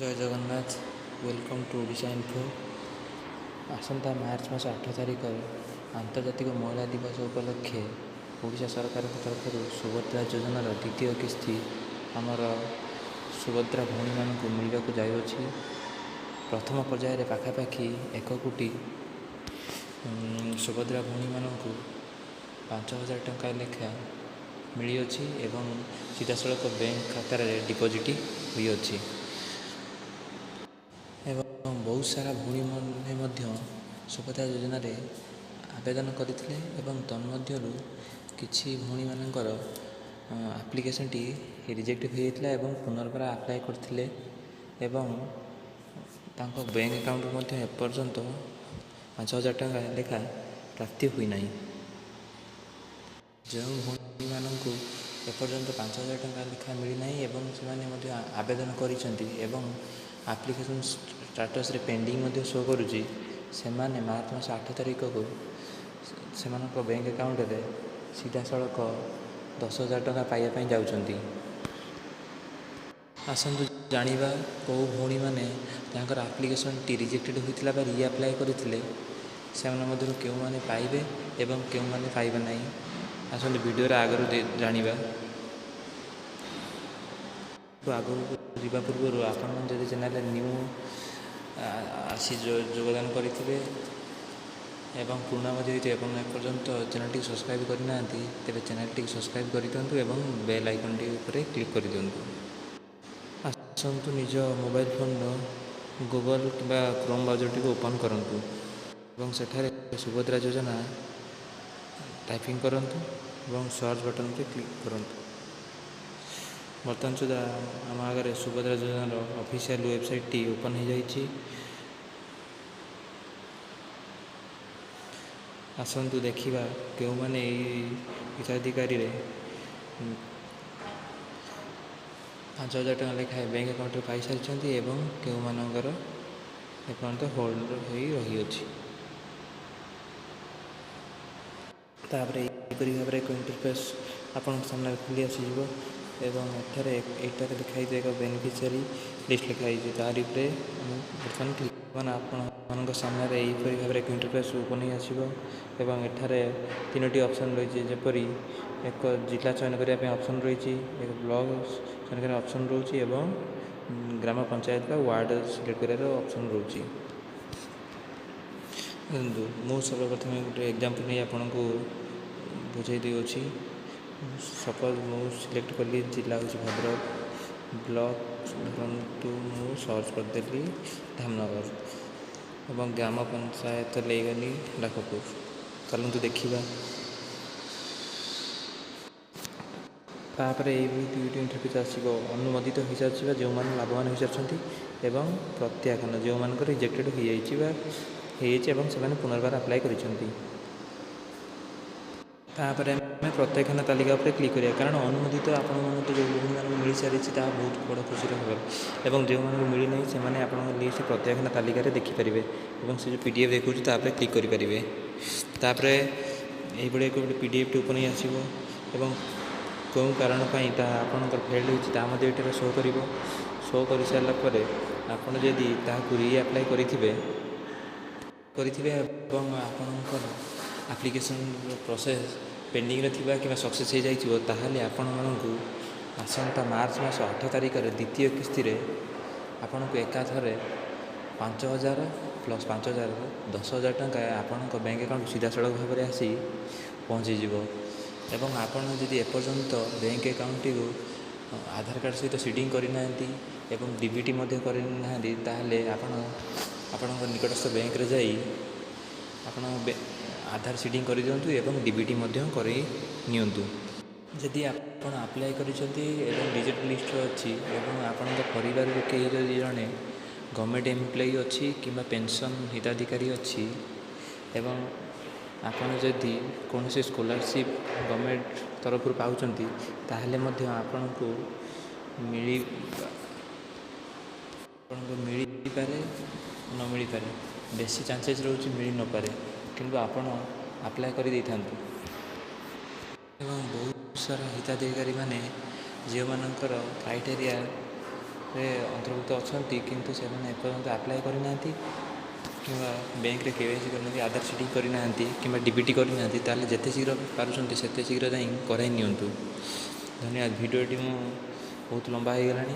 Jay Jagannath, welcome to Odisha Info. ଆସନ୍ତା March ମାସ 8 ତାରିଖରେ ଆନ୍ତର୍ଜାତିକ ମହିଳା ଦିବସ ଉପଲକ୍ଷେ ଓଡ଼ିଶା ସରକାରଙ୍କ ତରଫରୁ ସୁଭଦ୍ରା ଯୋଜନାର ଦ୍ୱିତୀୟ କିସ୍ତି ଆମର ସୁଭଦ୍ରା ଭଉଣୀମାନଙ୍କୁ ମିଳିବାକୁ ଯାଉଅଛି। ପ୍ରଥମ ପର୍ଯ୍ୟାୟରେ ପାଖାପାଖି 1 କୋଟି ସୁଭଦ୍ରା ଭଉଣୀମାନଙ୍କୁ 5000 ଟଙ୍କା ଲେଖା ମିଳିଅଛି ଏବଂ ସିଧାସଳଖ ବ୍ୟାଙ୍କ ଖାତାରେ ଡିପୋଜିଟ୍ ହୋଇଅଛି, ଏବଂ ବହୁତ ସାରା ଭଉଣୀମାନେ ମଧ୍ୟ ସୁଭଦ୍ରା ଯୋଜନାରେ ଆବେଦନ କରିଥିଲେ ଏବଂ ତନ୍ମଧ୍ୟରୁ କିଛି ଭଉଣୀମାନଙ୍କର ଆପ୍ଲିକେସନ୍ଟି ରିଜେକ୍ଟ ହୋଇଯାଇଥିଲା ଏବଂ ପୁନର୍ବାର ଆପ୍ଲାଏ କରିଥିଲେ ଏବଂ ତାଙ୍କ ବ୍ୟାଙ୍କ ଆକାଉଣ୍ଟରୁ ମଧ୍ୟ ଏପର୍ଯ୍ୟନ୍ତ 5000 ଟଙ୍କା ଲେଖା ପ୍ରାପ୍ତି ହୋଇନାହିଁ। ଯେଉଁ ଭଉଣୀମାନଙ୍କୁ ଏପର୍ଯ୍ୟନ୍ତ 5000 ଟଙ୍କା ଲେଖା ମିଳିନାହିଁ ଏବଂ ସେମାନେ ମଧ୍ୟ ଆବେଦନ କରିଛନ୍ତି ଏବଂ ଆପ୍ଲିକେସନ୍ ଷ୍ଟାଟସ୍ରେ ପେଣ୍ଡିଂ ମଧ୍ୟ ଶୋ କରୁଛି, ସେମାନେ ମାର୍ଚ୍ଚ ମାସ 8 ତାରିଖକୁ ସେମାନଙ୍କ ବ୍ୟାଙ୍କ ଆକାଉଣ୍ଟରେ ସିଧାସଳଖ 10,000 ଟଙ୍କା ପାଇବା ପାଇଁ ଯାଉଛନ୍ତି। ଆସନ୍ତୁ ଜାଣିବା କେଉଁ ଭଉଣୀମାନେ ତାଙ୍କର ଆପ୍ଲିକେସନ୍ଟି ରିଜେକ୍ଟେଡ଼ ହୋଇଥିଲା ବା ରିଆପ୍ଲାଏ କରିଥିଲେ, ସେମାନଙ୍କ ମଧ୍ୟରୁ କେଉଁମାନେ ପାଇବେ ଏବଂ କେଉଁମାନେ ପାଇବେ ନାହିଁ। ଆସନ୍ତୁ ଭିଡ଼ିଓର ଆଗରୁ ଜାଣିବା। ଆଗକୁ ଯିବା ପୂର୍ବରୁ ଆପଣମାନେ ଯଦି ଚ୍ୟାନେଲରେ ନ୍ୟୁ ଆସି ଯୋଗଦାନ କରିଥିବେ ଏବଂ ପୁରୁଣା ମଧ୍ୟ ହୋଇଥିବେ ଏବଂ ଏପର୍ଯ୍ୟନ୍ତ ଚ୍ୟାନେଲଟିକୁ ସବସ୍କ୍ରାଇବ୍ କରିନାହାନ୍ତି, ତେବେ ଚ୍ୟାନେଲଟିକୁ ସବସ୍କ୍ରାଇବ୍ କରିଦିଅନ୍ତୁ ଏବଂ ବେଲ୍ ଆଇକନ୍ଟି ଉପରେ କ୍ଲିକ୍ କରିଦିଅନ୍ତୁ। ଆସନ୍ତୁ ନିଜ ମୋବାଇଲ ଫୋନ୍ର ଗୁଗଲ୍ କିମ୍ବା କ୍ରୋମ୍ ବ୍ରାଉଜରଟିକୁ ଓପନ୍ କରନ୍ତୁ ଏବଂ ସେଠାରେ ସୁଭଦ୍ରା ଯୋଜନା ଟାଇପିଂ କରନ୍ତୁ ଏବଂ ସର୍ଚ୍ଚ ବଟନ୍ରେ କ୍ଲିକ୍ କରନ୍ତୁ। ବର୍ତ୍ତମାନ ସୁଦ୍ଧା ଆମ ଆଗରେ ସୁଭଦ୍ରା ଯୋଜନାର ଅଫିସିଆଲ ୱେବସାଇଟ୍ଟି ଓପନ୍ ହୋଇଯାଇଛି। ଆସନ୍ତୁ ଦେଖିବା କେଉଁମାନେ ଏଇ ହିତାଧିକାରୀରେ 5000 ଟଙ୍କା ଲେଖାଏଁ ବ୍ୟାଙ୍କ ଆକାଉଣ୍ଟରେ ପାଇସାରିଛନ୍ତି ଏବଂ କେଉଁମାନଙ୍କର ଏପର୍ଯ୍ୟନ୍ତ ହୋଲ୍ଡ ହୋଇ ରହିଅଛି। ତାପରେ ଏହିପରି ଭାବରେ ଏକ ଇଣ୍ଟରଫେସ୍ ଆପଣଙ୍କ ସାମ୍ନାରେ ଖୋଲି ଆସିଯିବ ଏବଂ ଏଠାରେ ଏଇଟାରେ ଲେଖା ହେଇଛି ଏକ ବେନିଫିସିଆରୀ ଲିଷ୍ଟ ଲେଖା ହେଇଛି, ତାରି ଉପରେ ଆମେ ବର୍ତ୍ତମାନ କ୍ଲିକ୍। ମାନେ ଆପଣମାନଙ୍କ ସାମ୍ନାରେ ଏହିପରି ଭାବରେ ଏକ ଇଣ୍ଟରଫେସ୍ ଓପନ୍ ହେଇ ଆସିବ ଏବଂ ଏଠାରେ 3ଟି ଅପସନ୍ ରହିଛି, ଯେପରି ଏକ ଜିଲ୍ଲା ଚୟନ କରିବା ପାଇଁ ଅପସନ୍ ରହିଛି, ଏକ ବ୍ଲକ ଚୟନ କରିବା ଅପସନ୍ ରହୁଛି ଏବଂ ଗ୍ରାମ ପଞ୍ଚାୟତ ବା ୱାର୍ଡ଼ ସିଲେକ୍ଟ କରିବାର ଅପସନ୍ ରହୁଛି। ଦେଖନ୍ତୁ, ମୁଁ ସର୍ବପ୍ରଥମେ ଗୋଟେ ଏକ୍ଜାମ୍ପଲ୍ ନେଇ ଆପଣଙ୍କୁ ବୁଝାଇ ଦେଉଅଛି। ସପୋଜ୍ ମୁଁ ସିଲେକ୍ଟ କଲି ଜିଲ୍ଲା ହେଉଛି ଭଦ୍ରକ, ବ୍ଲକ ଧରନ୍ତୁ ମୁଁ ସର୍ଚ୍ଚ କରିଦେଲି ଧାମନଗର ଏବଂ ଗ୍ରାମ ପଞ୍ଚାୟତ ନେଇଗଲି ଡାକପୁର। ଚାଲନ୍ତୁ ଦେଖିବା। ତାପରେ ଏଇଭଳି ଦୁଇଟି ଇଣ୍ଟରଫେସ୍ ଆସିବ, ଅନୁମୋଦିତ ହୋଇସାରିଛି ବା ଯେଉଁମାନେ ଲାଭବାନ ହୋଇସାରିଛନ୍ତି ଏବଂ ପ୍ରତ୍ୟାଖ୍ୟାନ ଯେଉଁମାନଙ୍କର ରିଜେକ୍ଟେଡ଼ ହୋଇଯାଇଛି ବା ହେଇଯାଇଛି ଏବଂ ସେମାନେ ପୁନର୍ବାର ଆପ୍ଲାଏ କରିଛନ୍ତି। ତାପରେ ଆମେ ପ୍ରତ୍ୟାଖ୍ୟାନ ତାଲିକା ଉପରେ କ୍ଲିକ୍ କରିବା, କାରଣ ଅନୁମୋଦିତ ଆପଣମାନଙ୍କୁ ଯେଉଁ ଭଉଣୀମାନଙ୍କୁ ମିଳିସାରିଛି ତାହା ବହୁତ ବଡ଼ ଖୁସିର ଖବର ଏବଂ ଯେଉଁମାନଙ୍କୁ ମିଳିନାହିଁ ସେମାନେ ଆପଣଙ୍କ ଲିଷ୍ଟ ପ୍ରତ୍ୟାଖ୍ୟାନ ତାଲିକାରେ ଦେଖିପାରିବେ ଏବଂ ସେ ଯେଉଁ PDF ଦେଖାଉଛି ତା ଉପରେ କ୍ଲିକ୍ କରିପାରିବେ। ତାପରେ ଏଇଭଳି ଏକ ଗୋଟେ PDFଟି ଓପନ୍ ହେଇ ଆସିବ ଏବଂ କେଉଁ କାରଣ ପାଇଁ ତାହା ଆପଣଙ୍କର ଫେଲ୍ଡ ହୋଇଛି ତାହା ମଧ୍ୟ ଏଠାରେ ଶୋ କରିବ। ଶୋ କରିସାରିଲା ପରେ ଆପଣ ଯଦି ତାହାକୁ ରିଆପ୍ଲାଏ କରିଥିବେ ଏବଂ ଆପଣଙ୍କର ଆପ୍ଲିକେସନ୍ର ପ୍ରୋସେସ୍ ପେଣ୍ଡିଂରେ ଥିବା କିମ୍ବା ସକ୍ସେସ୍ ହୋଇଯାଇଥିବ, ତାହେଲେ ଆପଣମାନଙ୍କୁ ଆସନ୍ତା ମାର୍ଚ୍ଚ ମାସ 8 ତାରିଖରେ ଦ୍ୱିତୀୟ କିସ୍ତିରେ ଆପଣଙ୍କୁ ଏକାଥରେ 5000 ପ୍ଲସ୍ 5000 10,000 ଟଙ୍କା ଆପଣଙ୍କ ବ୍ୟାଙ୍କ ଆକାଉଣ୍ଟ ସିଧାସଳଖ ଭାବରେ ଆସି ପହଞ୍ଚିଯିବ। ଏବଂ ଆପଣ ଯଦି ଏପର୍ଯ୍ୟନ୍ତ ବ୍ୟାଙ୍କ ଆକାଉଣ୍ଟଟିକୁ ଆଧାର କାର୍ଡ଼ ସହିତ ସିଡ଼ିଂ କରିନାହାନ୍ତି ଏବଂ DBT ମଧ୍ୟ କରିନାହାନ୍ତି, ତାହେଲେ ଆପଣ ଆପଣଙ୍କ ନିକଟସ୍ଥ ବ୍ୟାଙ୍କରେ ଯାଇ ଆପଣ ଆଧାର ସିଡ଼ିଂ କରିଦିଅନ୍ତୁ ଏବଂ DBT ମଧ୍ୟ କରାଇ ନିଅନ୍ତୁ। ଯଦି ଆପଣ ଆପ୍ଲାଏ କରିଛନ୍ତି ଏବଂ ରିଜେକ୍ଟ ଲିଷ୍ଟରେ ଅଛି ଏବଂ ଆପଣଙ୍କ ପରିବାରରୁ କେହି ଯଦି ଜଣେ ଗଭର୍ଣ୍ଣମେଣ୍ଟ ଏମ୍ପ୍ଲୟି ଅଛି କିମ୍ବା ପେନ୍ସନ୍ ହିତାଧିକାରୀ ଅଛି ଏବଂ ଆପଣ ଯଦି କୌଣସି ସ୍କଲାରସିପ୍ ଗଭର୍ଣ୍ଣମେଣ୍ଟ ତରଫରୁ ପାଉଛନ୍ତି, ତାହେଲେ ମଧ୍ୟ ଆପଣଙ୍କୁ ମିଳିପାରେ, ନ ମିଳିପାରେ। ବେଶୀ ଚାନ୍ସେସ୍ ରହୁଛି ମିଳି ନପାରେ, କିନ୍ତୁ ଆପଣ ଆପ୍ଲାଏ କରିଦେଇଥାନ୍ତୁ। ଏବଂ ବହୁତ ସାରା ହିତାଧିକାରୀମାନେ ଯେଉଁମାନଙ୍କର କ୍ରାଇଟେରିଆ ରେ ଅନ୍ତର୍ଭୁକ୍ତ ଅଛନ୍ତି, କିନ୍ତୁ ସେମାନେ ଏପର୍ଯ୍ୟନ୍ତ ଆପ୍ଲାଏ କରିନାହାନ୍ତି କିମ୍ବା ବ୍ୟାଙ୍କରେ କେୱାଇସି କରିନାହାନ୍ତି, ଆଧାର ସିଡ଼ିଂ କରିନାହାନ୍ତି କିମ୍ବା ଡିବିଟି କରିନାହାନ୍ତି, ତାହେଲେ ଯେତେ ଶୀଘ୍ର ପାରୁଛନ୍ତି ସେତେ ଶୀଘ୍ର ଯାଇ କରାଇ ନିଅନ୍ତୁ। ଧନ୍ୟବାଦ। ଭିଡ଼ିଓଟି ମୁଁ ବହୁତ ଲମ୍ବା ହେଇଗଲାଣି,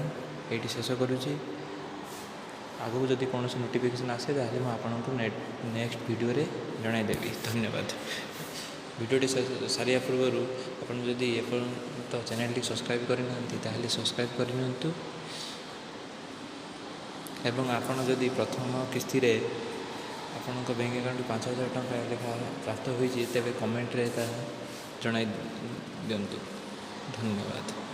ଏଇଠି ଶେଷ କରୁଛି। ଆଗକୁ ଯଦି କୌଣସି ନୋଟିଫିକେସନ୍ ଆସେ, ତାହେଲେ ମୁଁ ଆପଣଙ୍କୁ ନେକ୍ସଟ ଭିଡ଼ିଓରେ ଜଣାଇଦେବି। ଧନ୍ୟବାଦ। ଭିଡ଼ିଓଟି ସାରିବା ପୂର୍ବରୁ ଆପଣ ଯଦି ଏପର୍ଯ୍ୟନ୍ତ ଚ୍ୟାନେଲଟି ସବସ୍କ୍ରାଇବ୍ କରିନାହାନ୍ତି, ତାହେଲେ ସବସ୍କ୍ରାଇବ୍ କରିନିଅନ୍ତୁ ଏବଂ ଆପଣ ଯଦି ପ୍ରଥମ କିସ୍ତିରେ ଆପଣଙ୍କ ବ୍ୟାଙ୍କ ଆକାଉଣ୍ଟରୁ 5000 ଟଙ୍କା ଲେଖା ପ୍ରାପ୍ତ ହୋଇଛି, ତେବେ କମେଣ୍ଟରେ ତାହା ଜଣାଇ ଦିଅନ୍ତୁ। ଧନ୍ୟବାଦ।